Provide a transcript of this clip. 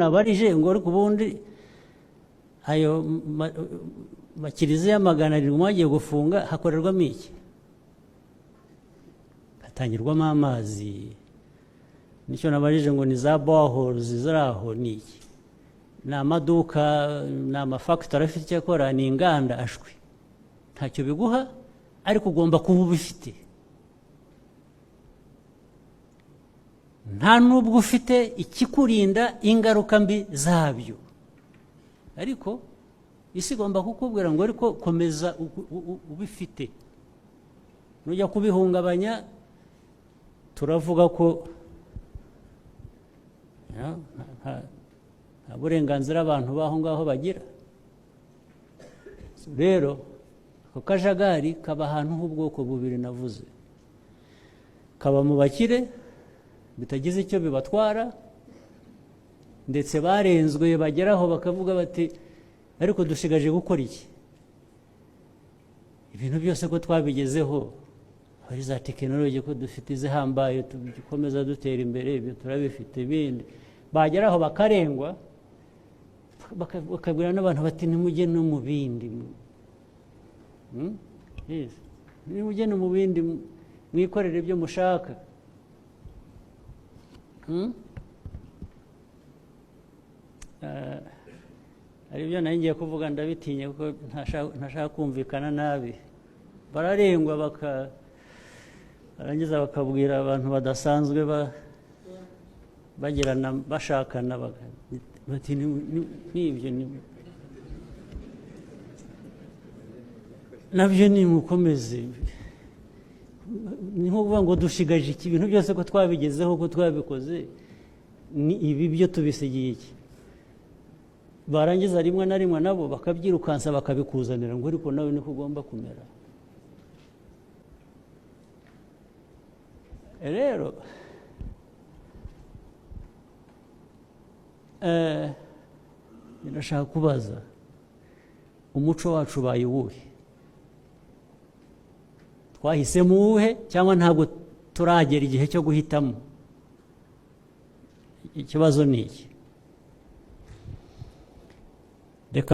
Nabarije ngo ariko ubundi ayo makiliziya 700 mwagiye gufunga hakorerwamo iki? Hatangirwamo amazi? Nicyo nabajije ngo ni za boreholes ziri aho, ni iki? Ni amaduka? Ni amafactory afite icyo akora? Ni inganda? Ashwi, ntacyo biguha, ariko ugomba kuba ubifite. Nta n'ubwo ufite ikikurinda ingaruka mbi zabyo, ariko isi igomba kukubwira ngo ariko komeza ubifite. Nujya kubihungabanya, turavuga ko nta burenganzira abantu b'aho ngaho bagira. Rero ako kajagari kaba ahantu h'ubwoko bubiri navuze: kaba mu bakire bitagize icyo bibatwara, ndetse barenzwe bageraho bakavuga bati: "Ariko dusigaje gukora iki? Ibintu byose ko twabigezeho, hari za tekinoloji ko dufite izihambaye, dukomeza dutera imbere, ibyo turabifite ibindi." Bageraho bakarengwa, bakabwira n'abantu bati: "Nimujye no mu bindi. Yes. Nimujye no mu bindi, mwikorere ibyo mushaka." Hari ibyo nari ngiye kuvuga, ndabitinye kuko ntashaka kumvikana nabi. Bararengwa, barangiza bakabwira abantu badasanzwe bagirana, bashakana, bati: "N'ibyo nabyo nimukomeze." Ni nko kuvuga ngo dushigaje iki? Ibintu byose ko twabigezeho, ko twabikoze, ni ibi byo tubisigiye iki? Barangiza rimwe na rimwe nabo bakabyirukansa, bakabikuzanira ngo ariko nawe niko ugomba kumera. Rero ndashaka kubaza: umuco wacu ubaye uwuhe? Twahisemo uwuhe, cyangwa ntabwo turagera igihe cyo guhitamo? Ikibazo ni iki? Reka